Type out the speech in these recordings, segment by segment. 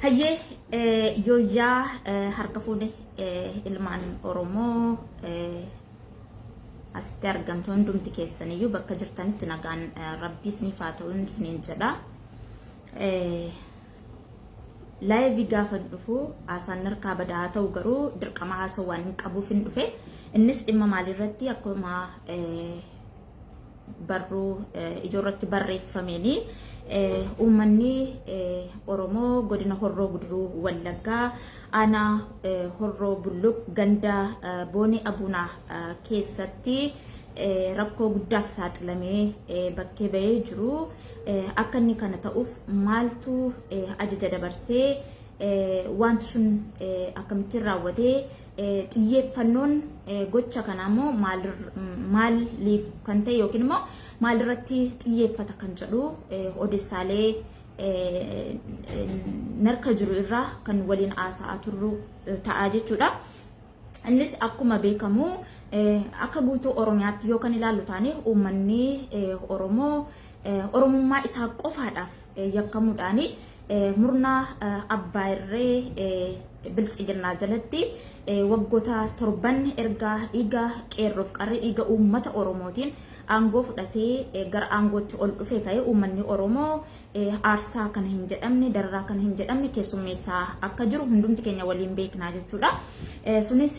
Hayyee yooyyaa harka fuune ilmaan Oromoo asitti argamtu hundumti keessaniyyuu bakka jirtanitti nagaan rabbii isiniif haa ta'u isiniin jedha. Laayivii gaafa dhufu haasaan harkaa badaa haa ta'u garuu dirqama haasa'u waan hin qabuuf hin dhufe. Innis dhimma maaliirratti akkuma barruu ijoorratti barreeffameen uummanni Oromoo godina Horroo Guduruu Wallaggaa aanaa Horroo Bulluq ganda Boonee Abuunaa keessatti rakkoo guddaaf saaxilamee bakkee bahee jiru akka inni kana ta'uuf maaltu ajaja dabarsee wanti sun akkamittiin raawwatee Xiyyeeffannoon gocha kanaa immoo maaliif kan ta'e yookiin immoo maalirratti xiyyeeffata kan jedhu odeessaalee narka jiru irraa kan waliin haasa'aa turru ta'a jechuudha. Innis akkuma beekamu akka guutuu Oromiyaatti yoo kan ilaallu taane uummanni Oromoo Oromummaa isaa qofaadhaaf yakkamuudhaan murna abbaa irree biltsiginnaa jalatti waggoota torban erga dhiiga qeerroof qarree dhiiga uummata Oromootiin aangoo fudhatee gara aangootti ol dhufe ka'ee uummanni Oromoo aarsaa kana hin jedhamne dararaa kana hin jedhamne keessummeessaa akka jiru hundumti keenya waliin beeknaa jechuudha. Sunis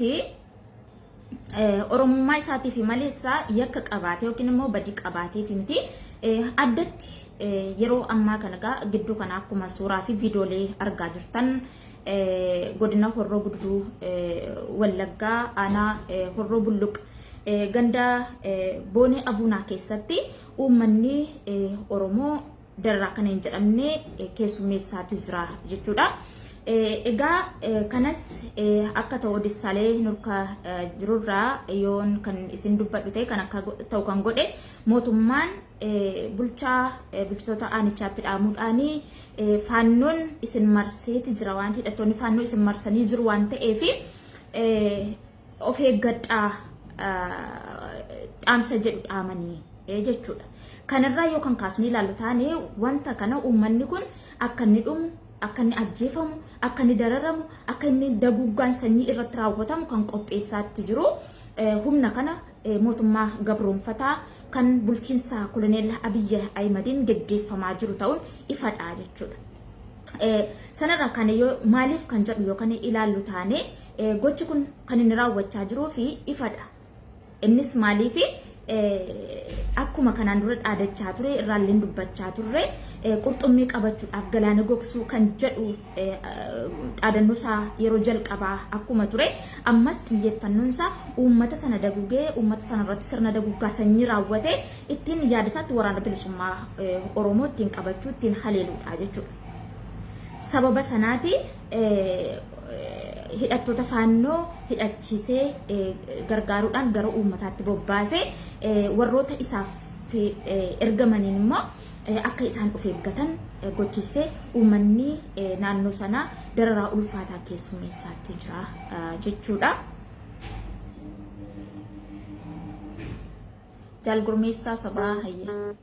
Oromummaa isaatiif maleessa yakka qabaatee yookiin immoo badii qabaateeti miti. Addatti yeroo ammaa kana egaa gidduu kana akkuma suuraa fi viidiyoolee argaa jirtan godina Horroo Guduruu Wallaggaa aanaa Horroo Bulluq ganda Boonee Abuunaa keessatti uummanni Oromoo dararaa kana hin jedhamne keessummeessaatu jira jechuudha. Egaa kanas akka ta'u odeessaalee nurka jirurraa yoon kan isin dubbadhu ta'e kan akka ta'u kan godhe mootummaan bulchaa bulchitoota aanichaatti dhaamuudhaan faannoon isin marseeti jira waan hidhattoonni faannoo isin marsanii jiru waan ta'eef of eeggadhaa dhaamsa jedhu dhaamanii jechuudha. Kanarraa yoo kan kaasnee ilaallu taane wanta kana uummanni kun akka inni dhumu, akka inni ajjeefamu, akka inni dararamu, akka inni daguuggaan sanyii irratti raawwatamu kan qopheessaatti jiru humna kana mootummaa gabroonfataa kan bulchiinsa koloneel Abiyyi Ahimadiin geggeeffamaa jiru ta'uun ifadha jechuudha. Sanarraa kan yoo maaliif kan jedhu yoo kan ilaallu taane gochi kun kan inni raawwachaa jiruu fi ifadha. Innis maaliif akkuma kanaan dura dhaadachaa ture irraalleen dubbachaa turre qurxummii qabachuudhaaf galaana gogsuu kan jedhu dhaadannoo isaa yeroo jalqabaa akkuma ture ammas xiyyeeffannoon isaa uummata sana dagugee uummata sana irratti sirna daguggaa sanyii raawwate ittiin yaada isaatti waraana bilisummaa Oromoo ittiin qabachuu ittiin haleeluudha jechuudha. Sababa sanaati hidhattoota faannoo hidhachiisee gargaaruudhaan gara uummataatti bobbaasee warroota isaaf ergamaniin immoo akka isaan of eeggatan gochise uummanni naannoo sanaa dararaa ulfaataa keessummeessaatti jira jechuudha. Jaal Gurmeessaa Sabaa Hayyee.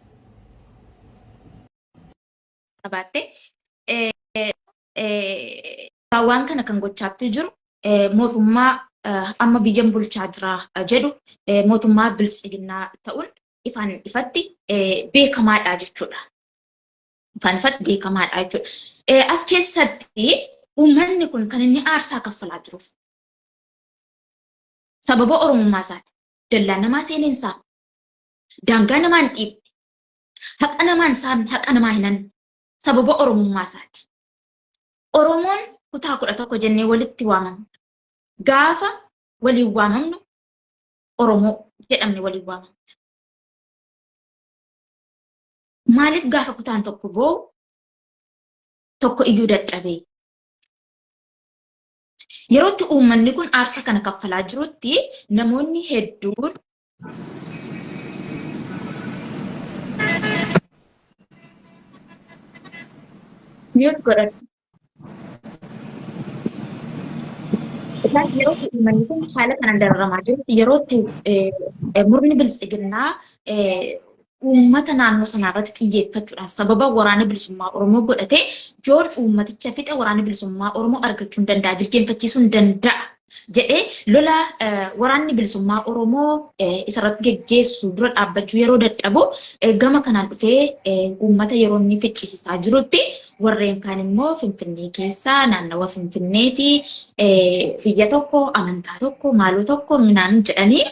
Qabaatte waan kana kan gochaatti jiru mootummaa amma biyyan bulchaa jira jedhu mootummaa biltsiginnaa ta'uun ifaan ifatti beekamaadha jechuudha. Ifaan ifatti beekamaadha jechuudha. As keessatti uummanni kun kan inni aarsaa kaffalaa jiruuf sababa Oromummaa isaati. Dallaa namaa seeneen saamne. Daangaa namaa hin dhiibne. Haqa namaa hin saamne, haqa namaa hin hanne. Sababa Oromummaa isaati. Oromoon kutaa 11 jennee walitti waamamna. Gaafa waliin waamamnu Oromoo jedhamne waliin waamamna. Maaliif gaafa kutaan tokko boo'u tokko iyyuu dadhabee? Yerootti uummanni kun aarsaa kana kaffalaa jirutti namoonni hedduun Mute godhadhu. Isaan yeroo itti uummanni kun haala kanaan dararamaa jirutti yeroo itti murni biltsiginnaa Uummata naannoo sanaa irratti xiyyeeffachuudhaan sababa waraana bilisummaa Oromoo godhatee joon uummaticha fixe waraana bilisummaa Oromoo argachuu hin danda'a, jilgeenfachiisuu hin danda'a jedhee lola waraanni bilisummaa Oromoo isarratti geggeessu dura dhaabbachuu yeroo dadhabu gama kanaan dhufee uummata yeroo inni ficcisiisaa jirutti warreen kaan immoo Finfinnee keessaa naannawa Finfinneeti biyya tokko amantaa tokko maaloo tokko minaan jedhanii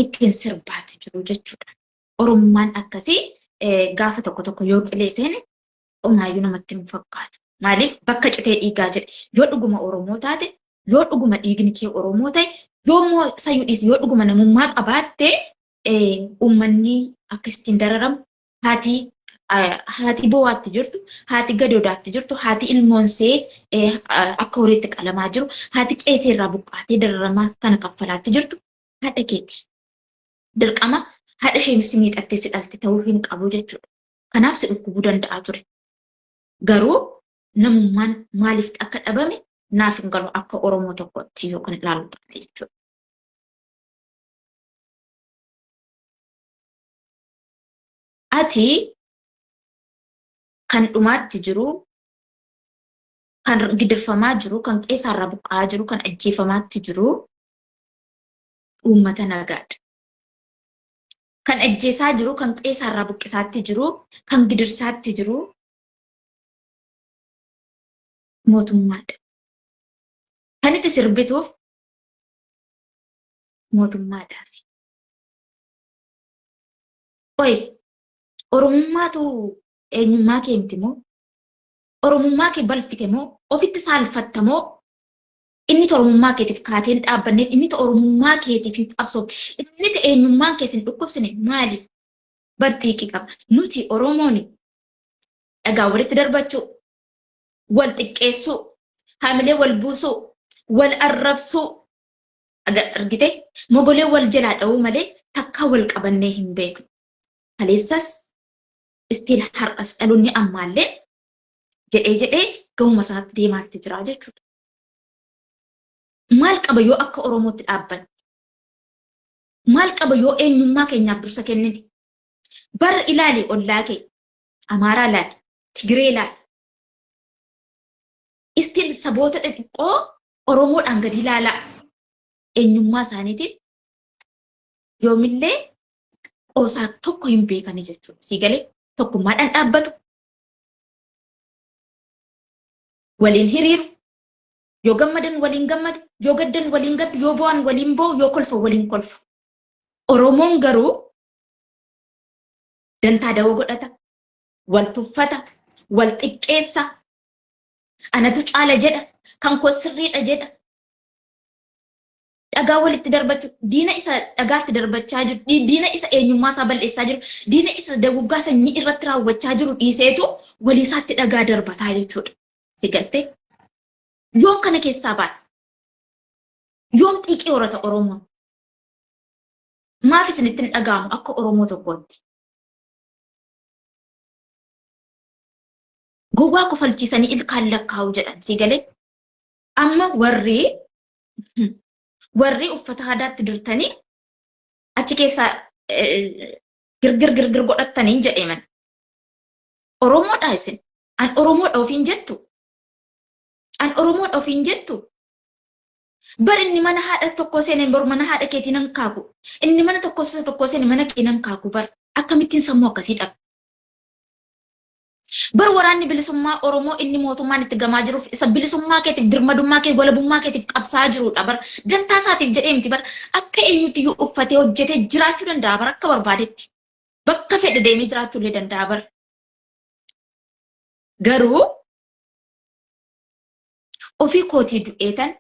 ittiin sirbaati jiru jechuudha. Oromummaan akkasii gaafa tokko tokko yoo qilee seene omaayyuu namatti hin fakkaatu. Maaliif bakka citee dhiigaa jedhe yoo dhuguma Oromoo taate yoo dhuguma dhiigni kee Oromoo ta'e yoo immoo sayyuu dhiisi yoo dhuguma namummaa qabaatte uummanni akkasittiin dararamu haati haati boo'aatti jirtu haati gadoodaatti jirtu haati ilmoonsee akka horiitti qalamaa jiru haati qeesee irraa buqqaatee dararamaa kana kaffalaatti jirtu haadha keeti. Dirqama haadha isheen si miixattee si dhalte ta'uu hin qabu jechuudha. Kanaaf si dhukkubuu danda'a ture. Garuu namummaan maaliif akka dhabame naaf hin galu akka Oromoo tokkotti yoo kan ilaalu ta'e jechuudha. Ati kan dhumaatti jiru, kan gidirfamaa jiru, kan qeessaarraa buqqa'aa jiru, kan ajjeefamaatti jiru uummata nagaadha. Kan ajjeesaa jiru, kan qeessaarraa buqqisaatti jiru, kan gidirsaatti jiru mootummaadha. Kan itti sirbituuf mootummaadhaafi. Oye, Oromummaatu eenyummaa kee miti moo? Oromummaa kee balfite moo? Ofitti saalfatta moo? Inni Oromummaa keetiif kaatee hin dhaabbanneef, inni Oromummaa keetiif hin qabsoofne, inni eenyummaan kees hin dhukkubsine maali? Bar xiiqii qaba. Nuti Oromoon dhagaa walitti darbachuu, wal xiqqeessuu, haamilee wal buusuu, wal arrabsuu argite mogolee wal jalaa dha'uu malee takkaa wal qabannee hin beeknu. Kaleessas istiil har'as dhaloonni ammaallee jedhee jedhee gahuma isaatti deemaatti jira jechuudha. Maal qaba yoo akka Oromootti dhaabbanne? Maal qaba yoo eenyummaa keenyaaf dursa kennine? Bar ilaali ollaa kee, Amaaraa ilaali, Tigiree ilaali. Istiil saboota xixiqqoo Oromoodhaan gadi ilaalaa. Eenyummaa isaaniitiif yoomillee qoosaa tokko hin beekani jechuudha. Sii galee tokkummaadhaan dhaabbatu. Waliin hiriiru. Yoo gammadan waliin gammadu, yoo gaddan waliin gaddu, yoo bo'an waliin bo'u, yoo kolfan waliin kolfu. Oromoon garuu dantaa dawoo godhata, wal tuffata, wal xiqqeessa, anatu caala jedha, kan koo sirriidha jedha. Dhagaa walitti darbachuu, diina isa dhagaatti darbachaa jiru, diina isa eenyummaa isaa balleessaa jiru, diina isa daguggaa sanyii irratti raawwachaa jiru dhiiseetu walii isaatti dhagaa darbataa jechuudha. Si galtee? Yoom kana keessaa baana? Yoom xiiqii horata Oromoon? Maaf isinitti hin dhaga'amu akka Oromoo tokkootti? Gowwaa kofalchiisanii ilkaan lakkaa'u jedhan sii galee? Amma warri warri uffata aadaatti dirtanii achi keessaa girgir girgir godhattanii jedheeman. Oromoodha isin. An Oromoodha ofiin jettu. An Oromoodha ofiin jettu. Bar inni mana haadha tokkoo seene bar mana haadha keetii nan kaaku. Inni mana tokkoo isa tokkoo seene mana kee nan kaaku bar. Akkamittiin sammuu akkasii dhabe? Bar waraanni bilisummaa Oromoo inni mootummaan itti gamaa jiruuf isa bilisummaa keetiif birmadummaa kee walabummaa keetiif qabsaa'aa jirudha bar. Dantaa isaatiif jedhee miti bar. Akka eenyutti iyyuu uffatee hojjetee jiraachuu danda'a bar akka barbaadetti. Bakka fedhe deemee jiraachuu illee danda'a bar. Garuu ofii kootii du'eetan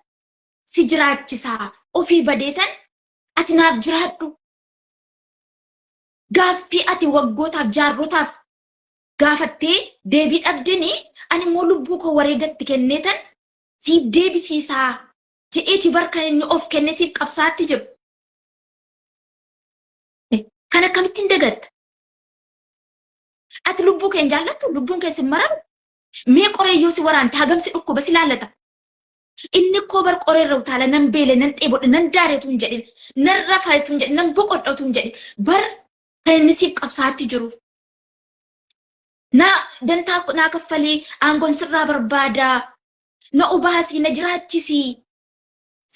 si jiraachisaa ofii badeetan ati naaf jiraadhu. Gaaffii ati waggootaaf jaarrotaaf gaafattee deebii dhabdeni ani immoo lubbuu koo wareegatti kenneetan siif deebisiisaa jedheeti bar kan inni of kenne siif qabsaatti jiru. Kan akkamittiin dagatta? Ati lubbuu kee hin jaallattu? Lubbuun kee sin mararu? Mee qoree yoo si waraante hagam si dhukkuba si laallata? Inni koo bar qoree irra utaala nan beele nan dheebodhe nan daareetu hin jedhin nan rafeetu hin jedhin nan boqodhatu hin jedhin bar. Kan inni siif qabsaatti jiruuf. Na dantaa naa kaffalii, aangoon sirraa barbaadaa, na obaasii, na jiraachisii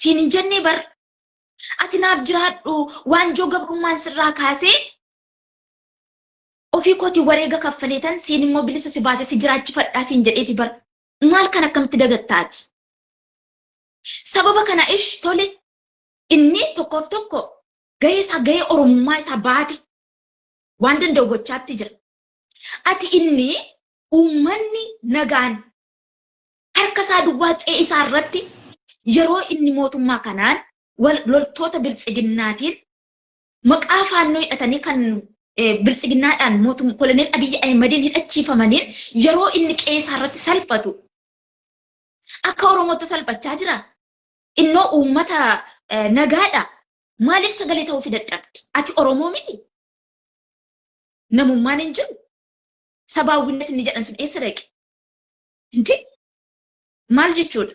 siin hin jennee bar. Ati naaf jiraadhu, waanjoo gabrummaan sirraa kaasee ofii kootii wareega kaffaleetan siin immoo bilisa si baasee si jiraachifadhaa siin jedheeti bar. Maal kan akkamitti dagattaati? Sababa kana ish tole, inni tokkoof tokko gahee isaa, gahee Oromummaa isaa baate waan danda'u gochaatti jira. Ati inni uummanni nagaan harka isaa duwwaa qe'ee isaa irratti yeroo inni mootummaa kanaan loltoota biltsiginnaatiin maqaa faannoo hidhatanii kan biltsiginnaadhaan mootum koloneel Abiyyi Ahimadiin hidhachiifamaniin yeroo inni qe'ee isaa irratti salphatu akka Oromootti salphachaa jira. Innoo uummata nagaadha. Maaliif sagalee ta'uufi dadhabde? Ati Oromoo miti? Namummaan hin jiru? Sabaawwinnati inni jedhan sun eessa dhaqe? Hindi? Maal jechuudha?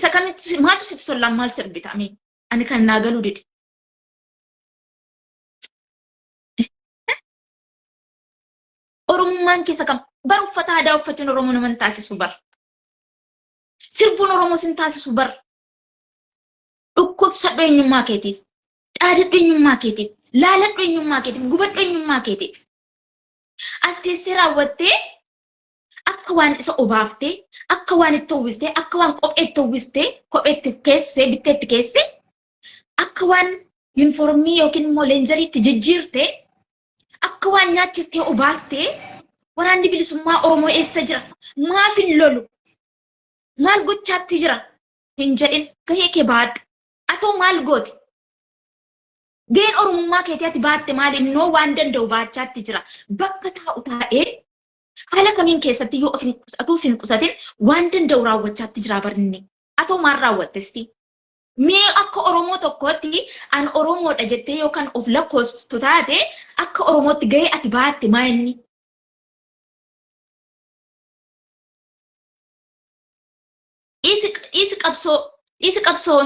Isa kamitti maaltu sitti tollaan maal sirbita? Mee ani kan naa galuu dide. Oromummaan keessa kam? Bar uffata aadaa uffachuun Oromoo nama hin taasisu bar. Sirbuun Oromoo sin taasisu bar. Dhukkubsadhu eenyummaa keetiif. Dhaadadhu eenyummaa keetiif. Laaladhu eenyummaa keetiif. Gubadhu eenyummaa keetiif. As teessee raawwattee akka waan isa obaaftee, akka waan itti uwwistee, akka waan kophee itti uwwistee, kophee itti keessee, bittee itti keessee, akka waan yuunifoormii yookiin immoo leenjarii itti jijjiirtee, akka waan nyaachistee obaastee, waraanni bilisummaa Oromoo eessa jira? Maaf hin lolu? Maal gochaatti jira? Hin jedhin, gahee kee baadhu. Atoo maal goote? Gaheen Oromummaa keetii ati baatte maali? Innoo waan danda'u baachaatti jira. Bakka taa'u taa'ee haala kamiin keessatti yoo of hin qusatu of hin qusatin waan danda'u raawwachaatti jira barinni. Atoo maal raawwattesti? Mee akka Oromoo tokkootti an Oromoodha jettee yookaan of lakkooftu taate, akka Oromootti gahee ati baatte maa inni? Dhiisi qabsoo, dhiisi qabsoo,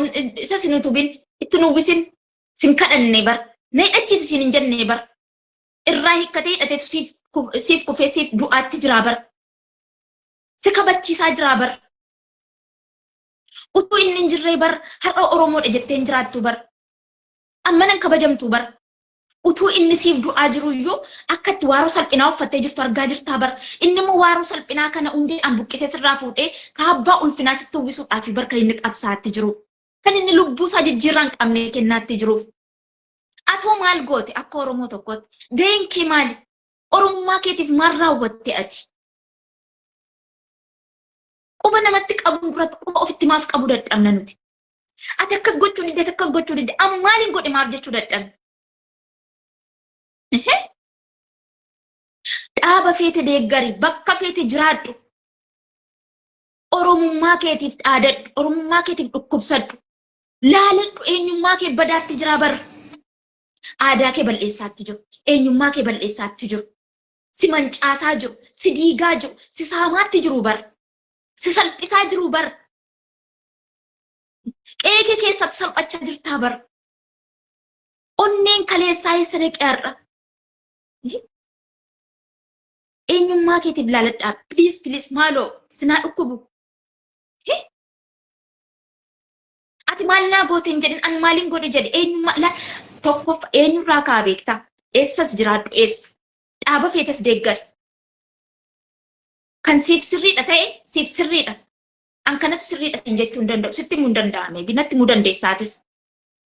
isa sin utubin, itti nu uwwisin, sin kadhanne bar, na hidhachiisi sin hin jenne bar. Irraa hiikkatee hidhateetu siif kufee siif du'aatti jiraa bar. Si kabachiisaa jiraa bar. Utuu inni hin jirree bar har'a Oromoodha jettee hin jiraattu bar. Amma nan kabajamtu bar. Utuu inni siif du'aa jiru iyyuu akka itti waaroo salphinaa uffattee jirtu argaa jirtaa bar. Inni immoo waaroo salphinaa kana hundeedhaan buqqisee sirraa fuudhee kaabbaa ulfinaa sitti uwwisuudhaaf bar kan inni qabsaatti jiru. Kan inni lubbuu isaa jijjiirraa hin qabne kennaatti jiruuf. Atoo maal goote akka Oromoo tokkootti? Gaheen kee maali? Oromummaa keetiif maal raawwatte ati? Quba namatti qabuun duratti quba ofitti maaf qabuu dadhabna nuti? Ati akkas gochuu didde, ati akkas gochuu didde, amma maaliin godhe maaf jechuu dadhabne? Dhaaba feete deeggari, bakka feete jiraadhu. Oromummaa keetiif dhaadadhu, Oromummaa keetiif dhukkubsadhu. Laaladhu, eenyummaa kee badaatti jira bar. Aadaa kee bal'eessaatti jiru, eenyummaa kee bal'eessaatti jiru. Si mancaasaa jiru, si diigaa jiru, si saamaatti jiru bar. Si salphisaa jiru bar. Qe'ee kee keessatti salphachaa jirtaa bar. Onneen kaleessaa eessa dhaqe har'a? Eenyummaa keetiif laaladhaa. Please, please, maaloo sinaa dhukkubu. Ati maal naa goote hin jedhin, an maaliin godhe jedhe. Eenyummaa la tokkoff eenyurraa kaa beektaa? Eessas jiraadhu eessa? Dhaaba feetes deeggari. Kan siif sirriidha ta'e siif sirriidha. An kanatu sirriidha siin jechuu hin danda'u. Sitti himuu hin danda'ame. Natti himuu dandeessaatis.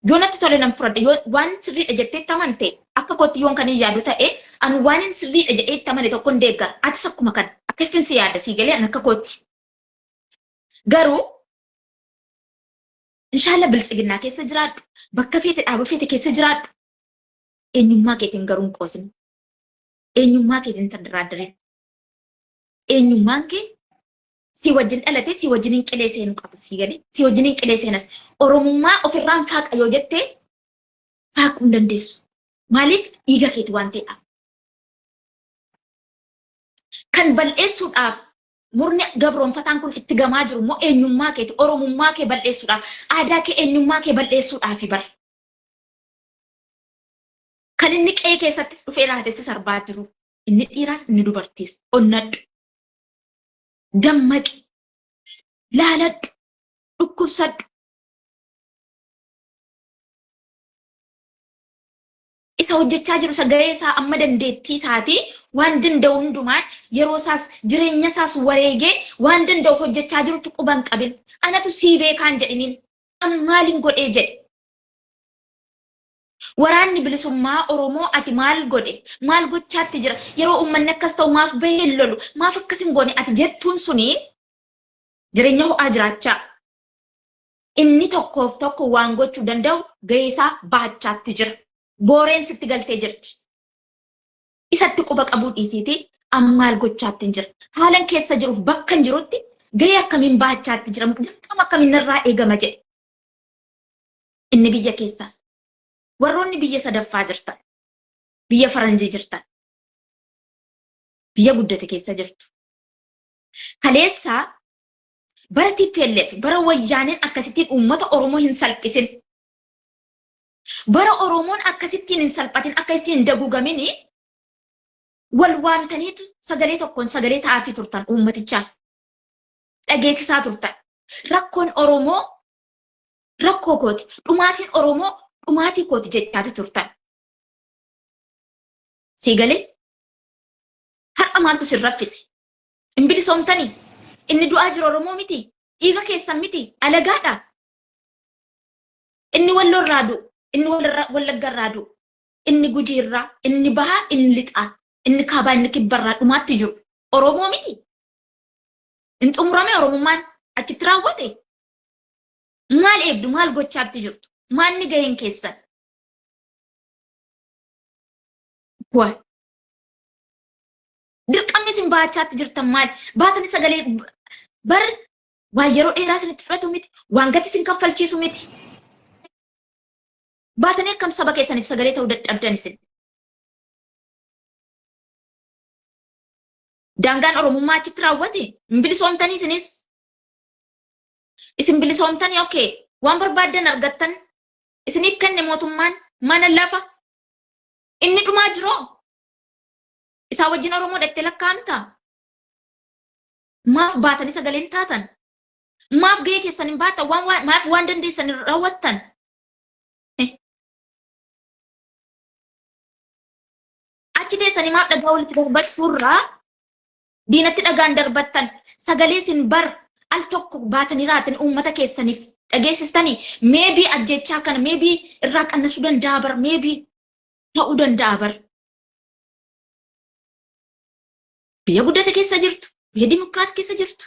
Yoo natti tole nan fudhadha. Yoo waan sirriidha jettee itti amante, akka kootti yoon kan hin yaadu ta'e, an waan hin sirriidha jedhee itti amane tokkon deeggara. Atis akkuma kana. Akkasittiin si yaada, sii galee an akka kootti. Garuu inshaalla biltsiginnaa keessa jiraadhu. Bakka feete, dhaaba feete keessa jiraadhu. Eenyummaa keetiin garuu hin qoosin. Eenyummaa keetiin tadaraadarin. Eenyummaan kee si wajjin dhalatee si wajjin hin qilee seenuu qaba, sii galee si wajjin hin qilee seenas. Oromummaa ofirraan faaqa yoo jettee faaquu hin dandeessu. Maaliif? Dhiiga keeti waan ta'eedhaaf. Kan bal'eessuudhaaf murni gabroonfataan kun itti gamaa jiru immoo eenyummaa keeti, Oromummaa kee bal'eessuudhaaf, aadaa kee, eenyummaa kee bal'eessuudhaaf bar. Kan Kan inni qe'ee keessattis dhufee laatee si sarbaa jiru. Inni dhiiraas inni dubartiis. Onnadhu. Dammaqi. Laaladhu. Dhukkubsadhu. Isa hojjechaa jiru isa gahee isaa amma dandeettii isaatii waan danda'u hundumaan yeroo isaas jireenya isaas wareegee waan danda'u hojjechaa jirutti quba hin qabin. Anatu sii beekaan jedhiniin. An maalin godhee jedhe. Waraanni bilisummaa Oromoo ati maal godhe? Maal gochaatti jira? Yeroo uummanni akkas ta'u maaf bahee hin lolu? Maaf akkas hin goone? Ati jettuun suni jireenya ho'aa jiraachaa. Inni tokkoof tokko waan gochuu danda'u gahee isaa bahachaatti jira. Booreen sitti galtee jirti. Isatti quba qabuu dhiisiitii an maal gochaatti hin jira. Haalan keessa jiruuf bakka hin jirutti gahee akkamiin bahachaatti jira. Dirqama akkamiin narraa eegama jedhe. Inni biyya keessaas. Warroonni biyya sadaffaa jirtan. Biyya faranjii jirtan. Biyya guddate keessa jirtu. Kaleessa bara TPLF bara wayyaaneen akkasittiin uummata Oromoo hin salphisin. Bara Oromoon akkasittiin hin salphatin akkasittiin hin daguugamin wal waamtaniitu sagalee tokkoon sagalee ta'aafii turtan uummatichaaf. Dhageessisaa turtan. Rakkoon Oromoo rakkoo kooti. Dhumaatiin Oromoo dhumaatii kooti jechaati turtan. Sii galee? Har'a maaltu sin raffise? Hin bilisoomtanii? Inni du'aa jiru Oromoo miti? Dhiiga keessan miti? Alagaadha? Inni Walloo irraa du'u, inni Wallagga irraa du'u, inni Gujii irraa, inni Bahaa, inni Lixaa, inni Kaabaa, inni Kibba irraa dhumaatti jiru Oromoo miti? Hin xumurame Oromummaan achitti raawwate? Maal eegdu? Maal gochaatti jirtu? Maanni gaheen keessan? Waa. Dirqamni isin bahachaatti jirtan maal? Baatanii sagalee bar waan yeroo dheeraa isinitti fudhatu miti. Waan gati isin kaffalchiisu miti. Baatanii akkam saba keessaniif sagalee ta'uu dadhabdan isin? Daangaan Oromummaa achitti raawwate hin bilisoomtanii isinis? Isin bilisoomtanii okay. Waan barbaaddan argattan isiniif kenne mootummaan mana lafa inni dhumaa jiroo? Isaa wajjin Oromoo dhattee lakkaa'amta? Maaf baatanii sagaleen taatan? Maaf gahee keessan hin baatan? Waan maaf waan dandeessan hin raawwattan? Achi teessanii maaf dhagaa walitti darbachuurraa diinatti dhagaan darbattan sagalee isin bar al tokko baatanii raatanii uummata keessaniif dhageessistanii meebii ajjechaa kana meebii irraa qannasuu danda'a bar meebii ta'uu danda'a bar. Biyya guddate keessa jirtu, biyya dimokiraasii keessa jirtu,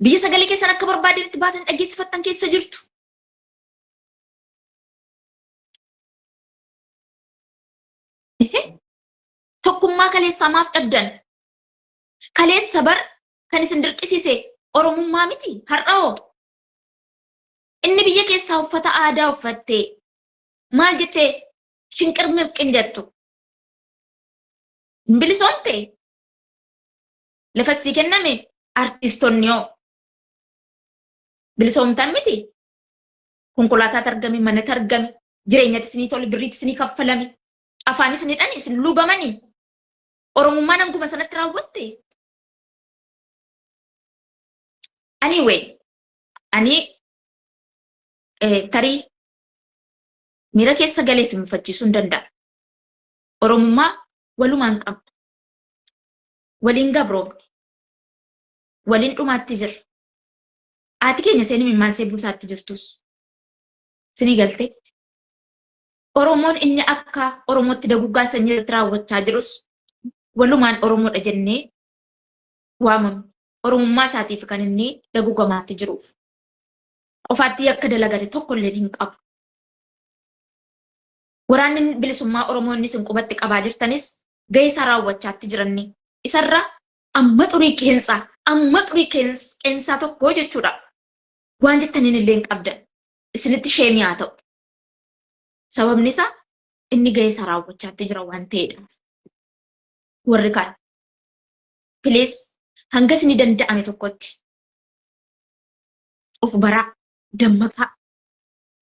biyya sagalee keessan akka barbaadanitti baatan dhageessifattan keessa jirtu. Tokkummaa kaleessaa maaf dhabdan? Kaleessa bar kan isin dirqisiise Oromummaa miti har'a hoo? Inni biyya keessaa uffata aadaa uffattee maal jettee shinqir mirqin jettu? Hin bilisoomte? Lafa sii kenname artiistonni hoo? Bilisoomtan miti? Konkolaataatu argame, manatu argame, jireenyatti isinii tole, birriitti isinii kaffalame, afaan isin hidhani, isin luugamanii. Oromummaan hanguma sanatti raawwatte. Anyway, ani tarii miira keessa galee isin mufachiisuu hin danda'a. Oromummaa walumaan qabna. Waliin gabroomne. Waliin dhumaatti jirra. Haati keenya isheen imimmaan ishee buusaatti jirtus. Isinii galtee. Oromoon inni akka Oromootti daguggaa sanyii irratti raawwachaa jirus walumaan Oromoodha jennee waamamna. Oromummaa isaatiif kan inni dagugamaatti jiruuf. Qofaatti yakka dalagate tokko illee hin qabu. Waraanni bilisummaa Oromoo inni isin qubatti qabaa jirtanis gahee isaa raawwachaatti jiranni. Isarra amma xurii qeensaa amma xurii qeensaa tokko jechuudha. Waan jettaniin illee hin qabdan. Isinitti sheemii haa ta'u. Sababni isaa inni gahee isaa raawwachaatti jira waan ta'eedha. Warri kaan. Please hanga isinii danda'ame tokkotti of baraa dammaqaa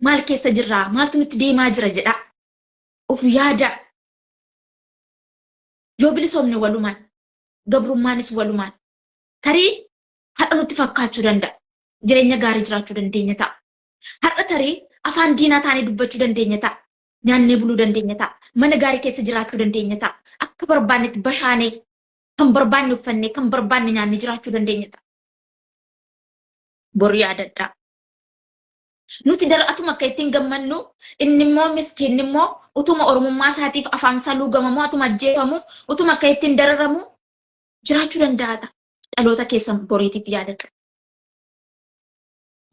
maal keessa jirraa maaltu nutti deemaa jira jedhaa. Of yaadaa. Yoo bilisoomne walumaan, gabrummaanis walumaan. Tarii har'a nutti fakkaachuu danda'a. Jireenya gaarii jiraachuu dandeenya ta'a. Har'a tarii afaan diinaa taanee dubbachuu dandeenya ta'a. Nyaannee buluu dandeenya ta'a. Mana gaarii keessa jiraachuu dandeenya ta'a. Akka barbaannetti bashaanee, kan barbaanne uffannee, kan barbaanne nyaannee jiraachuu dandeenya ta'a. Bor yaadadhaa. Nuti dar'atuma akka ittiin gammannu, inni immoo miskiinni immoo utuma Oromummaa isaatiif afaan isaa luugamamu, atuma ajjeefamu, utuma akka ittiin dararamu jiraachuu danda'a ta'a. Dhaloota keessan boriitiif yaadadha.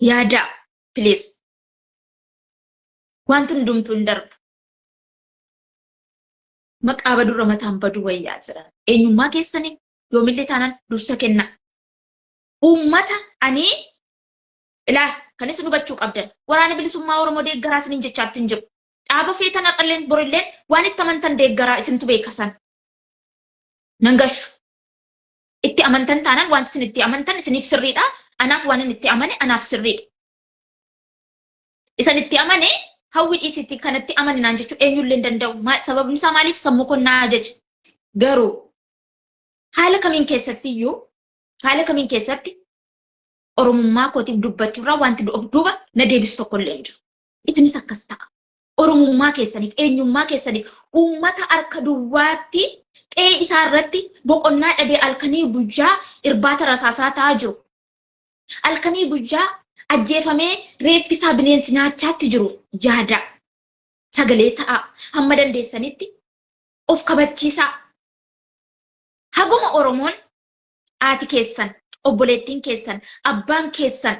Yaadaa, please. Wanti hundumtuu hin darba. Maqaa badurra mataan baduu wayyaa jira. Eenyummaa keessaniif yoomillee taanaan dursa kennaa. Uummata ani ilaa kan isin hubachuu qabdan, Waraana Bilisummaa Oromoo deeggaraa isiniin jechaatti hin jiru. Dhaaba feetan har'alleen borilleen waan itti amantan deeggaraa, isintu beeka san. Nan gashu. Itti amantan taanaan wanti isin itti amantan isiniif sirriidha. Anaaf waan inni itti amane anaaf sirriidha. Isan itti amane hawwi dhiisitti kanatti amane naan jechuu eenyullee hin danda'u. Sababni isaa maaliif? Sammuu koo naa ajaja. Garuu haala kamiin keessatti iyyuu, haala kamiin keessatti Oromummaa kootiif dubbachuurraa wanti of duuba na deebisu tokko illee hin jiru. Isinis akkas ta'a. Oromummaa keessaniif, eenyummaa keessaniif, uummata harka duwwaatti qe'ee isaa irratti boqonnaa dhabee halkanii guyyaa irbaata rasaasaa ta'aa jiru. Halkanii guyyaa ajjeefamee reeffi isaa bineensi nyaachaatti jiru yaada. Sagalee ta'aa. Hamma dandeessanitti of kabachiisaa. Haguma Oromoon haati keessan, obboleettiin keessan, abbaan keessan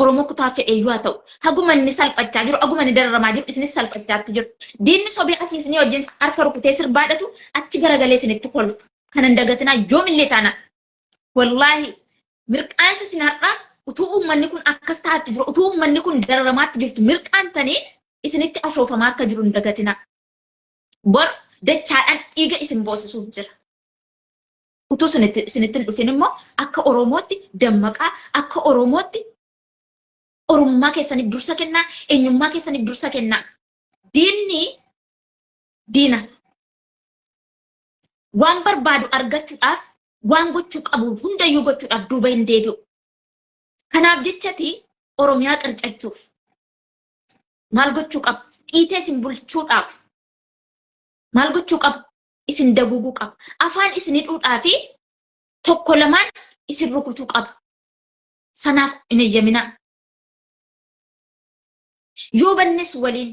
Oromoo kutaa fedheeyyuu haa ta'u, haguma inni salphachaa jiru, haguma inni dararamaa jiru, isinis salphachaatti jiru. Diinni sobee asii isinii wajjin harka rukutee sirbaadhatu achi garagalee isinitti kolfa. Kana hin dagatinaa yoomillee taanaan. Wallaahi, mirqaansi isin har'a utuu uummanni kun akkas ta'aatti jiru, utuu uummanni kun dararamaatti jirtu mirqaantanii isinitti ashoofamaa akka jiru hin dagatinaa. Bor dachaadhaan dhiiga isin boosisuuf jira. Utuu isinitti hin dhufin immoo akka Oromootti dammaqaa, akka Oromootti Oromummaa keessaniif dursa kennaa, eenyummaa keessaniif dursa kennaa. Diinni diina. Waan barbaadu argachuudhaaf waan gochuu qabu hundayyuu gochuudhaaf duuba hin deebi'u. Kanaaf jechati Oromiyaa qircachuuf maal gochuu qaba? Dhiitee isin bulchuudhaaf maal gochuu qaba? Isin daguuguu qaba. Afaan isin hidhuudhaa fi tokko lamaan isin rukutuu qaba. Sanaaf hin eeyyaminaa. Yoo bannes waliin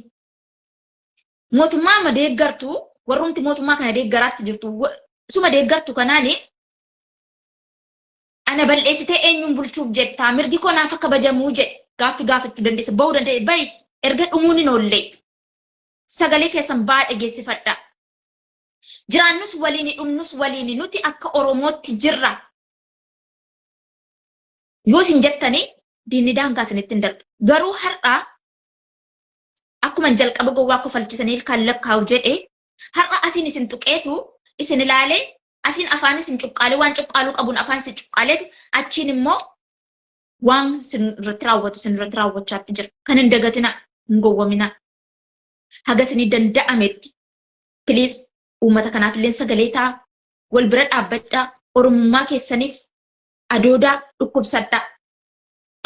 mootummaa amma deeggartu, warrumti mootummaa kana deeggaraatti jirtu, suma deeggartu kanaani ana bal'eessitee eenyuun bulchuuf jettaa, mirgi koo naaf akka kabajamuu jedhe gaaffi gaafachuu dandeessa, bahuu dandeessa, bahi erga dhumuun hin oolle. Sagalee keessan ba'aa dhageessifadhaa. Jiraannus waliin, dhumnus waliin, nuti akka Oromootti jirra. Yoo isin jettanii diinni daangaa isinitti hin darbu. Garuu har'a akkuma jalqaba gowwaa kofalchisanii ilkaan lakkaa'u jedhe, har'a asiin isin tuqeetu isin ilaalee, asiin afaan isin cuqqaalee, waan cuqqaaluu qabuun afaan isin cuqqaaleetu, achiin immoo waan isin irratti raawwatu isin irratti raawwachaatti jira. Kan hin dagatinaa, hin gowwaminaa. Haga isinii danda'ametti please uummata kanaaf illee sagalee ta'a. Wal bira dhaabbadhaa. Oromummaa keessaniif adoodaa dhukkubsadhaa.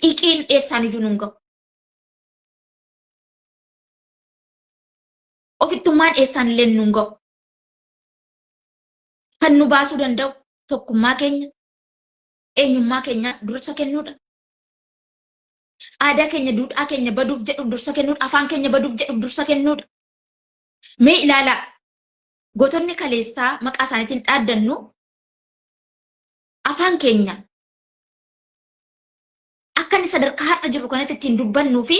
Xiqiin eessaan iyyuu nun gahu. Ofittummaan eessaan illee nun gahu. Kan nu baasuu danda'u tokkummaa keenya, eenyummaa keenyaaf dursa kennuudha. Aadaa keenya, duudhaa keenya baduuf jedhuuf dursa kennuudha. Afaan keenya baduuf jedhuuf dursa kennuudha. Mee ilaalaa, gootonni kaleessaa maqaa isaaniitiin dhaaddannu afaan keenya akka inni sadarkaa har'a jirru kanatti ittiin dubbannuu fi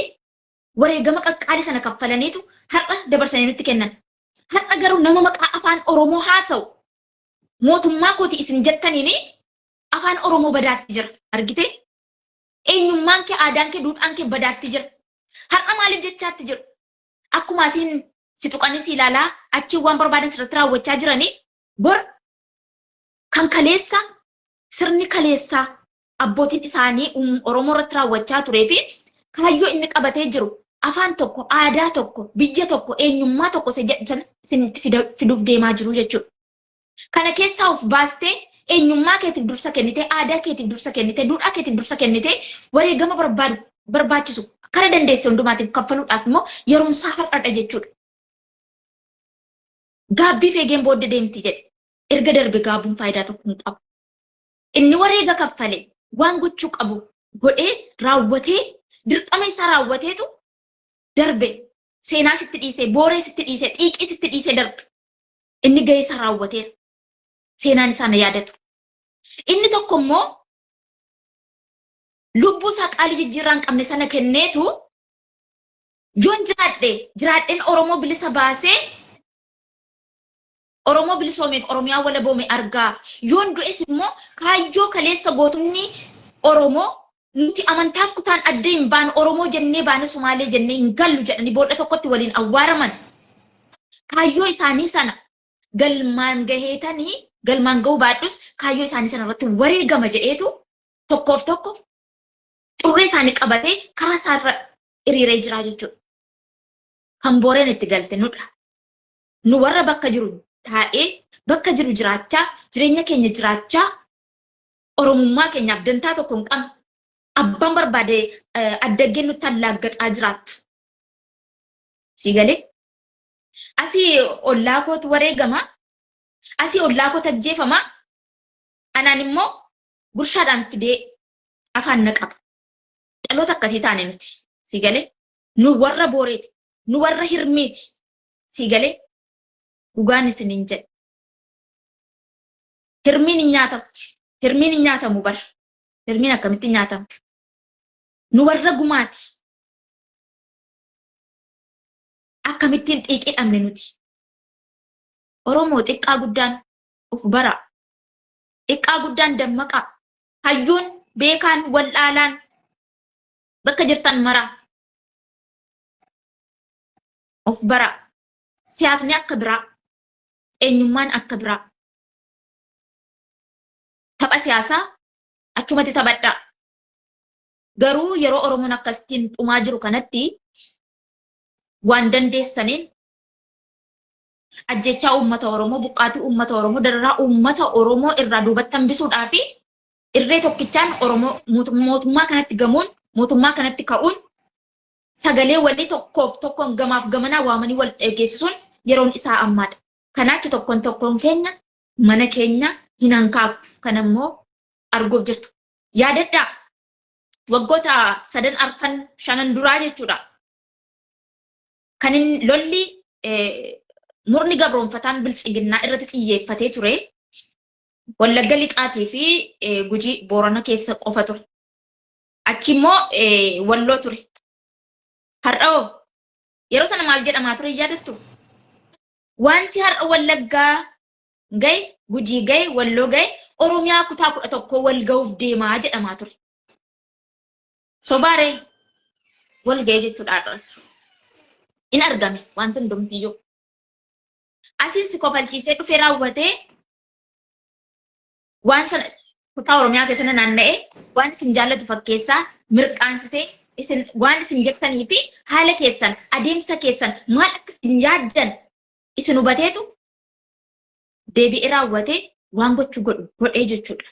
wareegama qaqqaalii sana kaffalaniitu har'a dabarsanii nutti kennan. Har'a garuu nama maqaa afaan Oromoo haasa'u mootummaa kooti isin jettaniin afaan Oromoo badaatti jira. Argitee? Eenyummaan kee, aadaan kee, duudhaan kee badaatti jira. Har'a maaliif jechaatti jiru? Akkuma asiin si tuqanii si ilaalaa achiin waan barbaadan sirratti raawwachaa jiranii, bor kan kaleessa sirni kaleessaa abbootiin isaanii Oromoo irratti raawwachaa turee fi kaayyoo inni qabatee jiru Afaan tokko, aadaa tokko, biyya tokko, eenyummaa tokko isa jedhu sana isinitti fiduuf deemaa jiru jechuudha. Kana keessaa of baastee eenyummaa keetiif dursa kennitee, aadaa keetiif dursa kennitee, duudhaa keetiif dursa kennitee wareegama barbaadu barbaachisu kara dandeesse hundumaatiif kaffaluudhaaf immoo yeroon isaa har'adha jechuudha. Gaabbii feegeen booddee deemti jedhe. Erga darbe gaabbuun faayidaa tokko hin qabu. Inni wareega kaffale waan gochuu qabu godhee raawwatee dirqama isaa raawwateetu darbe. Seenaa sitti dhiisee, booree sitti dhiisee, xiiqii sitti dhiisee darbe. Inni gahee isaa raawwateera. Seenaan isaa na yaadatu. Inni tokko immoo lubbuu isaa qaalii jijjiirraa hin qabne sana kenneetu yoon jiraadhe jiraadheen Oromoo bilisa baasee Oromoo bilisoomeef Oromiyaa walaboome argaa. Yoon du'es immoo kaayyoo kaleessa gootonni Oromoo nuti amantaaf kutaan adda hin baanu Oromoo jennee baane Somaalee jennee hin gallu jedhanii booda tokkotti waliin awwaaraman. Kaayyoo isaanii sana galmaan gaheetanii galmaan ga'uu baadhus kaayyoo isaanii sana irratti wareegama jedheetu tokkoof tokko xurree isaanii qabatee karaa isaarra hiriiree jira jechuudha. Kan booreen itti galte nudha. Nu warra bakka jiru taa'ee bakka jiru jiraachaa jireenya keenya jiraachaa Oromummaa keenyaaf dantaa tokko hin qabne abbaan barbaade addaggeen nutti allaaggaxaa jiraattu. Sii galee? Asii ollaa kootu wareegama. Asii ollaa kootu ajjeefama. Anaan immoo gurshaadhaan fidee afaan na qaba. Dhaloota akkasii taane nuti. Sii galee? Nu warra booreeti. Nu warra hirmiiti. Sii galee? Dhugaan isiniin jedha. Hirmiin hin nyaatamu. Hirmiin hin nyaatamu bar. Hirmiin akkamitti nyaatama? Nu warra gumaati. Akkamittiin xiiqii dhabne nuti? Oromoo xiqqaa guddaan of bara. Xiqqaa guddaan dammaqaa. Hayyuun, beekaan, wallaalaan bakka jirtan mara. Of bara. Siyaasni akka biraa. Eenyummaan akka biraa. Tapha siyaasaa achumatti taphadhaa. Garuu yeroo Oromoon akkasittiin dhumaa jiru kanatti waan dandeessaniin ajjechaa uummata Oromoo, buqqaatii uummata Oromoo, dararaa uummata Oromoo irraa duubatti hambisuudhaa fi irree tokkichaan Oromoo mootummaa kanatti gamuun, mootummaa kanatti ka'uun sagalee walii tokkoof tokkoon gamaaf gamanaa waamanii wal dhageessisuun yeroon isaa ammaadha. Kanaachi tokkoon tokkoon keenya mana keenya hin hankaaku. Kana immoo arguuf jirtu. Yaadadhaa waggoota sadan arfan shanan duraa jechuudha. Kan inni lolli murni gabroonfataan biltsiginnaa irratti xiyyeeffatee ture Wallagga Lixaatii fi Gujii Boorana keessa qofa ture. Achi immoo Walloo ture. Har'a hoo yeroo sana maal jedhamaa ture yaadattu? Wanti har'a Wallaggaa gahe, Gujii gahe, Walloo gahe Oromiyaa kutaa 11 wal gahuuf deemaa jedhamaa ture. Sobaaree wal ga'e jechuudha har'as. In argame wanti hundumtiyyuu. Asiin si kofalchiisee dhufee raawwatee waan sana kutaa Oromiyaa keessa naanna'ee waan isin jaallatu fakkeessaa mirqaansisee isin waan isin jettanii fi haala keessan adeemsa keessan maal akka isin yaaddan isin hubateetu deebi'ee raawwatee waan gochuu godhu godhee jechuudha.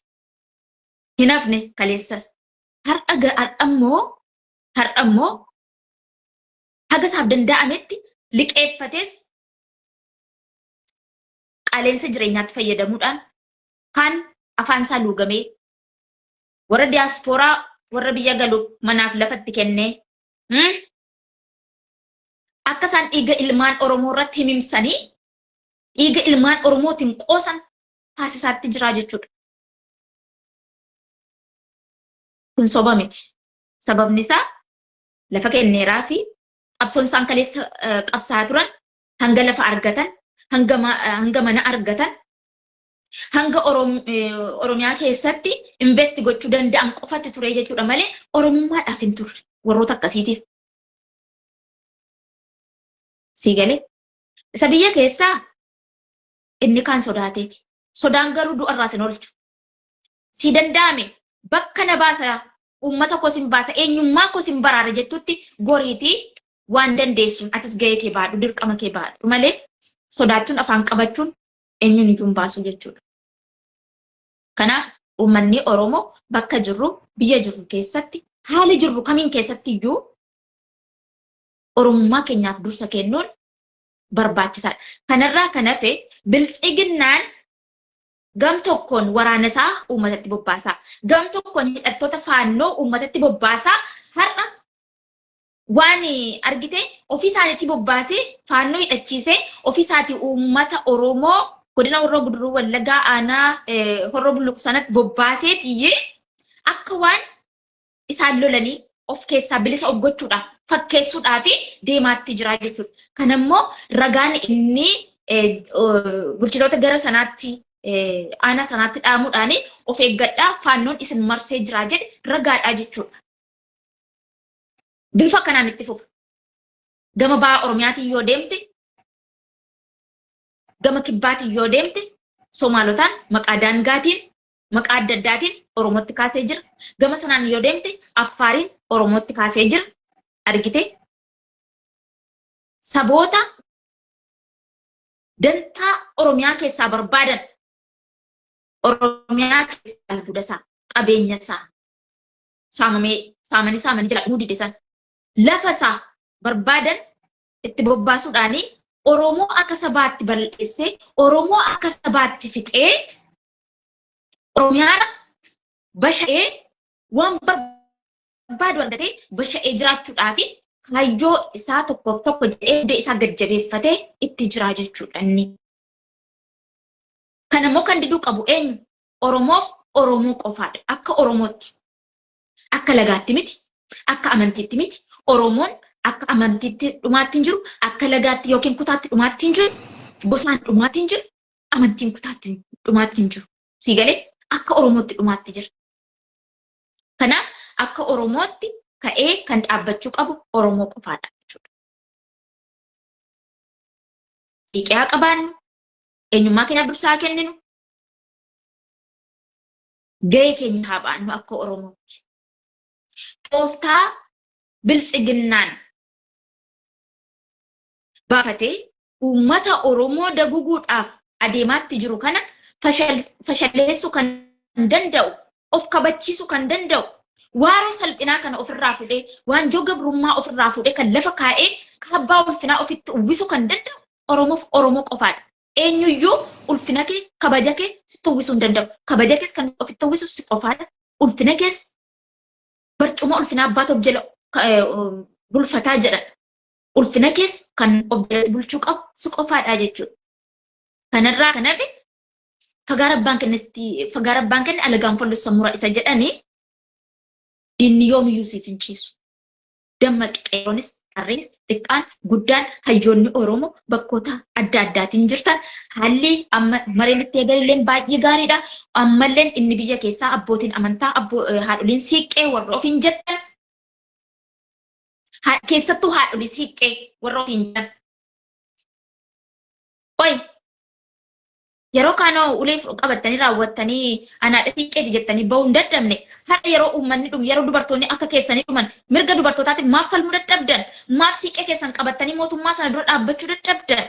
Hin hafne kaleessas. Har'a har'a immoo haga isaaf danda'ametti liqeeffatees qaaleensa jireenyaatti fayyadamuudhaan kaan afaan isaa luugamee warra diyaaspooraa warra biyya galuuf manaaf lafatti kennee akka isaan dhiiga ilmaan Oromoo irratti himimsanii dhiiga ilmaan Oromootiin qoosan taasisaatti jiraa jechuudha. Kun soba miti. Sababni isaa lafa kenneeraa fi qabsoon isaan kaleessa qabsaa turan hanga lafa argatan, hanga mana argatan, hanga Oromiyaa keessatti invest gochuu danda'an qofatti ture jechuudha malee Oromummaadhaaf hin turre warroota akkasiitiif. Sii galee? Isa biyya keessaa inni kaan sodaateeti. Sodaan garuu du'arraa sin oolchu. Sii danda'ame bakka na baasa uummata koo sin baasa eenyummaa koo sin baraara jettutti goriitii Waan dandeessuun atis gahee kee baadhu, dirqama kee baadhu malee sodaachuun afaan qabachuun eenyuun iyyuu hin baasu jechuudha. Kanaaf uummanni Oromoo bakka jirru, biyya jirru keessatti, haala jirru kamiin keessatti iyyuu Oromummaa keenyaaf dursa kennuun barbaachisaadha. Kanarraa kan hafe biltsiginnaan gam tokkoon waraana isaa uummatatti bobbaasaa, gam tokkoon hidhattoota faannoo uummatatti bobbaasaa har'a waan argite ofii isaaniitti bobbaasee faannoo hidhachiisee ofii isaatii uummata Oromoo godina Horroo Guduruu Wallaggaa aanaa Horroo Bulluqu sanatti bobbaaseetiyyee akka waan isaan lolanii of keessaa bilisa of gochuudhaaf fakkeessuudhaaf deemaatti jira jechuudha. Kanammoo ragaan inni bulchitoota gara sanaatti aanaa sanaatti dhaamuudhaan of eeggadhaa faannoon isin marsee jira jedhe ragaadhaa jechuudha. Bifa kanaan itti fufa. Gama baha Oromiyaatiin yoo deemte, gama kibbaatiin yoo deemte, Somaalotaan maqaa daangaatiin, maqaa adda addaatiin Oromootti kaasee jira. Gama sanaan yoo deemte, Affaariin Oromootti kaasee jira. Argite? Saboota dantaa Oromiyaa keessaa barbaadan, Oromiyaa keessaa albuuda isaa, qabeenya isaa, saamamee saamanii saamanii jala dhumuu dide san lafa isaa barbaadan itti bobbaasuudhaanii Oromoo akka sabaatti bal'eessee Oromoo akka sabaatti fixee Oromiyaara basha'ee waan barbaadu argatee basha'ee jiraachuudhaa fi kaayyoo isaa tokkoof tokko jedhee hundee isaa gad jabeeffatee itti jiraa jechuudha inni. Kanammoo kan diduu qabu eenyu? Oromoof Oromoo qofaadha. Akka Oromootti. Akka lagaatti miti. Akka amantiitti miti. Oromoon akka amantiitti dhumaatti hin jiru. Akka lagaatti yookiin kutaatti dhumaatti hin jiru. Gosaan dhumaatti hin jiru. Amantiin kutaatti dhumaatti hin jiru. Sii galee akka Oromootti dhumaatti jira. Kanaaf akka Oromootti ka'ee kan dhaabbachuu qabu Oromoo qofaadha jechuudha. Dhiqee haa qabaannu, eenyummaa keenyaaf dursa haa kenninu, gahee keenya haa baannu akka Oromootti. Tooftaa biltsiginnaan baafatee uummata Oromoo daguguudhaaf adeemaatti jiru kana fashaleessuu kan danda'u, of kabachiisuu kan danda'u, waaroo salphinaa kana ofirraa fuudhee, waanjoo gabrummaa ofirraa fuudhee kan lafa kaa'ee kaabbaa ulfinaa ofitti uwwisuu kan danda'u Oromoof Oromoo qofaadha. Eenyuyyuu ulfina kee, kabaja kee sitti uwwisuu hin danda'u. Kabaja kees kan ofitti uwwisu si qofaadha. Ulfina kees barcuma ulfinaa abbaatu of jala bulfataa jedhan. Ulfina kees kan of jalatti bulchuu qabu si qofaadha jechuudha. Kanarraa kan hafe fagaara abbaan kennetti fagaara abbaan kenne alagaan follossa mura isa jedhanii diinni yoomiyyuu siif hin ciisu. Dammaqi qeerroonis qarreenis xiqqaan guddaan hayyoonni Oromoo bakkoota adda addaatiin jirtan haalli amma mareen itti eegalilleen baay'ee gaariidha. Ammalleen inni biyya keessaa abbootiin amantaa haadholiin siiqqee warra ofiin jettan keessattuu haadholii siiqqee warra ofiin jettan. Qoy yeroo kaanoo ulee qabattanii raawwattanii anaadha siiqqeeti jettanii bahuu hin dadhabne har'a yeroo uummanni dhumu yeroo dubartoonni akka keessanii dhuman mirga dubartootaatiif maaf falmuu dadhabdan maaf siiqqee keessan qabattanii mootummaa sana dura dhaabbachuu dadhabdan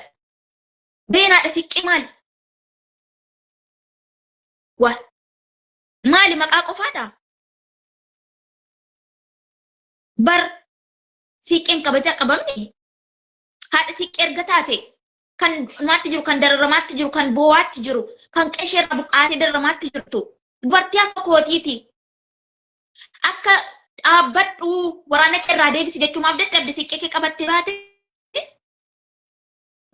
gaheen haadha siiqqee maali? Waa maali maqaa qofaadha? Bar siiqqeen kabajaa qabamne haadha siiqqee erga taate kan dhumaatti jiru, kan dararamaatti jiru, kan boo'aatti jiru, kan qe'ee irraa buqqaatee dararamaatti jirtu dubartii akka kootiiti. Akka dhaabbadhu waraana kee irraa deebisi jechuu maaf dadhabde siiqqee kee qabattee baate?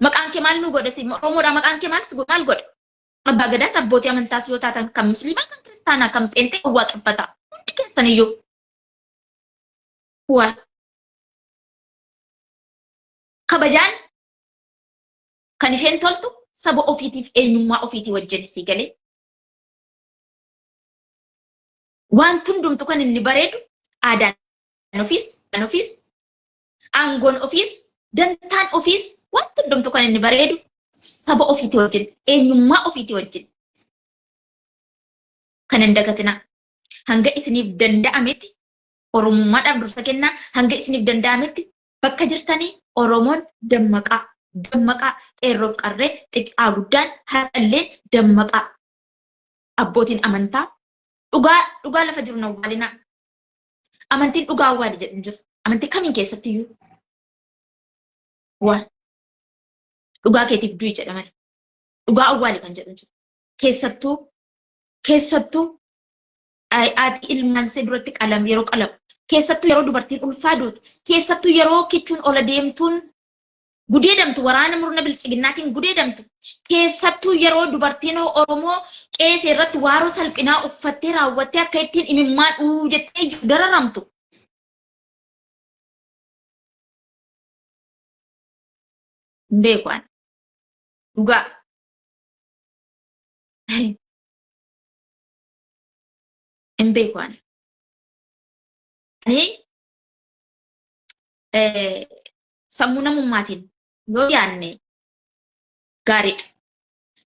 Maqaan kee maal nu godha si Oromoodha maqaan kee maal si maal godha? Abbaa gadaas abbootii amantaas yoo taatan kan musliimaa kan kiristaanaa kan pheenxee kan waaqeffataa hundi keessan iyyuu. Waa kabajaan kan isheen toltu saba ofiitiif eenyummaa ofiitii wajjin sii galee. Wanti hundumtu kan inni bareedu aadaan ofiis, kan ofiis, aangoon ofiis, dantaan ofiis wanti hundumtu kan inni bareedu saba ofiitii wajjin, eenyummaa ofiitii wajjin. Kan hin dagatinaa. Hanga isiniif danda'ametti Oromummaadhaaf dursa kennaa, hanga isiniif danda'ametti Bakka jirtanii Oromoon dammaqaa, dammaqaa, qeerroof qarreen, xiqqaa guddaan har'allee dammaqaa. Abbootiin amantaa dhugaa dhugaa lafa jiru hin awwaalinaa. Amantiin dhugaa awwaali jedhu hin jiru. Amantii kamiin keessatti iyyuu waan dhugaa keetiif du'i jedha malee. Dhugaa awwaali kan jedhu hin jiru. Keessattuu keessattuu haati ilmaan ishee duratti qalam yeroo qalamu, keessattuu yeroo dubartiin ulfaa duutu, keessattuu yeroo kichuun ola deemtuun gudeedamtu, waraana murna biltsiginnaatiin gudeedamtu, keessattuu yeroo dubartiin Oromoo qeesee irratti waaroo salphinaa uffattee raawwattee akka ittiin imimmaan uu jettee dararamtu. Hin beeku ani. Dhugaa. Hin beeku ani. Ani sammuu namummaatiin yoo yaadne gaariidha.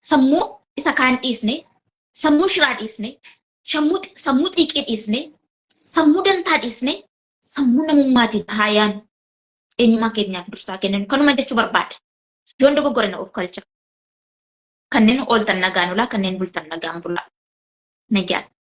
Sammuu isa kaan dhiisne, sammuu shiraa dhiisne, sammuu xiiqii dhiisne, sammuu dantaa dhiisne, sammuu namummaatiin haa yaadnu. Eenyummaa keenyaaf dursaa kenninu. Kanuma jechuu barbaada. Yoon dogoggore na of kalcha. Kanneen ooltan nagaan olaa, kanneen bultan nagaan bulaa. Nagaatti.